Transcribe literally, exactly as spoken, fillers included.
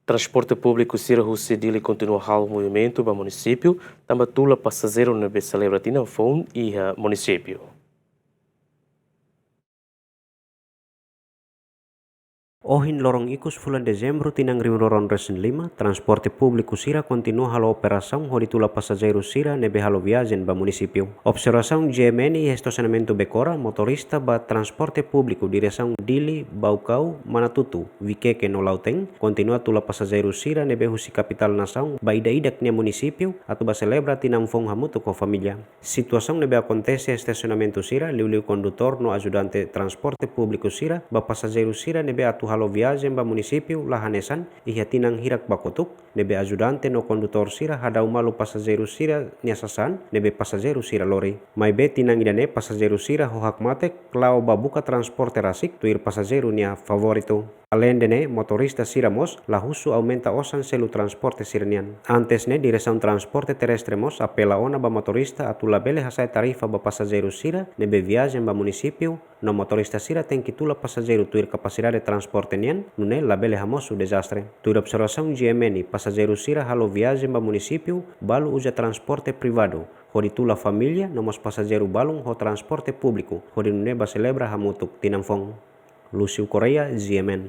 Transporte públiku sira husi Dili kontinua halo movimentu ba munisípiu, tanba tula pasajeiru ne'ebé selebra tinan foun iha munisípiu. Ohin loron ikus fulan Dezembru tinan rihun rua ruanulu-resin-lima, transporte públiku sira kontinua halo operasaun hodi tula pasajeiru sira ne'ebé halo viajen ba munisípiu. Observasaun G M N iha estasionamentu Becora, motorista ba transporte públiku diresaun Dili, Baucau, Manatuto, Viqueque no Lautém, kontinua tula pasajeiru sira ne'ebé husi kapitál nasaun ba ida-idak nia munisípiu atu ba selebra tinan foun hamutuk ho família. Situasaun ne'ebé akontese iha estasionamentu sira, liuliu kondutór no ajudante transporte públiku sira ba pasajeiru sira ne'ebé atu halo viajen ba munisípiu la hanesan iha tinan hirak ba kotuk, ne'ebé ajudante no kondutór sira hadau malu pasajeiru sira-nia sasán ne'ebé pasajeiru sira lori. Maibé tinan ida-ne'e pasajeiru sira ho hakmatek la'o ba buka transporte rasik tuir pasajeiru nia favoritu. Aleinde ne'e, motorista sira mós la husu aumenta osan selu transporte sira-nian. Antes ne'e, diresaun transporte terrestre mós apela ona ba motorista atu labele hasa'e tarifa ba pasajeiru sira ne'ebé viajen ba munisípiu, no motorista sira tenke tula pasajeiru tuir kapasidade transporte nian, nune'e labele hamosu dezastre. Tuir observasaun G M N, pasajeiru sira halo viajen ba munisípiu balu uza transporte privadu hodi tula família, no mós pasajeiru balun ho transporte públiku hodi nune'e ba selebra hamutuk tinan foun. Lúcio Correia, G M N.